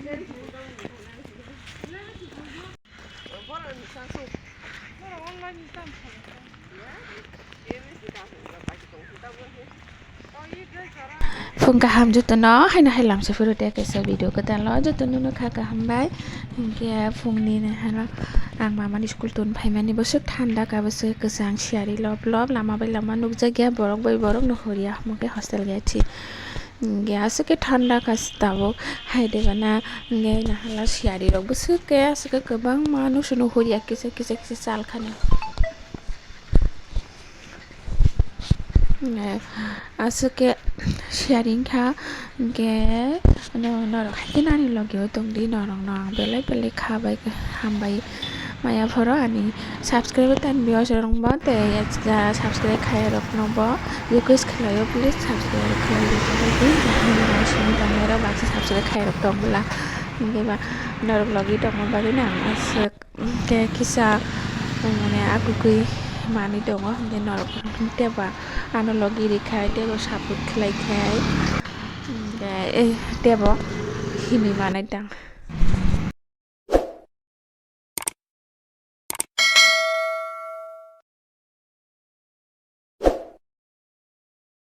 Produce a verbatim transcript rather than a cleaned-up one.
Phung kaham jotono, haino hai lamsa phuru tei kaisa video kwtal o jotono no kha kaham bai. Hinkhe phungni nahano ang mamani school tun phaimani bwswk thanda kha, bwswk kwchang siyari lob lob lama bai lama nukjakya, borok bai borok no horiya, omo khe hostel gate. Hinkhe aswk khe thanda kha tabuk, hai de bana hinkhe nahala siyari rok bwswk khe aswk khe kwbangma nusuno horiya kisa kisa kisa chal khani. Eh, aswk khe sharing kha, hinkhe no-, norok hai khe nani logi o tongdi, norok no ang belai belai kha bai, hambai maya phoro ani subscribe tan biyo chwrwng bo tei subscribe khai rok no bo request khlai o, please subscribe khlai di, simi tongmani rok baksa subscribe khai rok tong bwla, hinkhe ba norok logi tongma bagwi no ang aswk. Hinkhe kisa, mane, a kwkwi manwi tongo, hinkhe norok teibo ano logi rikha, teibo support khlai khai, hinkhe, eh, teibo himwi manai tang.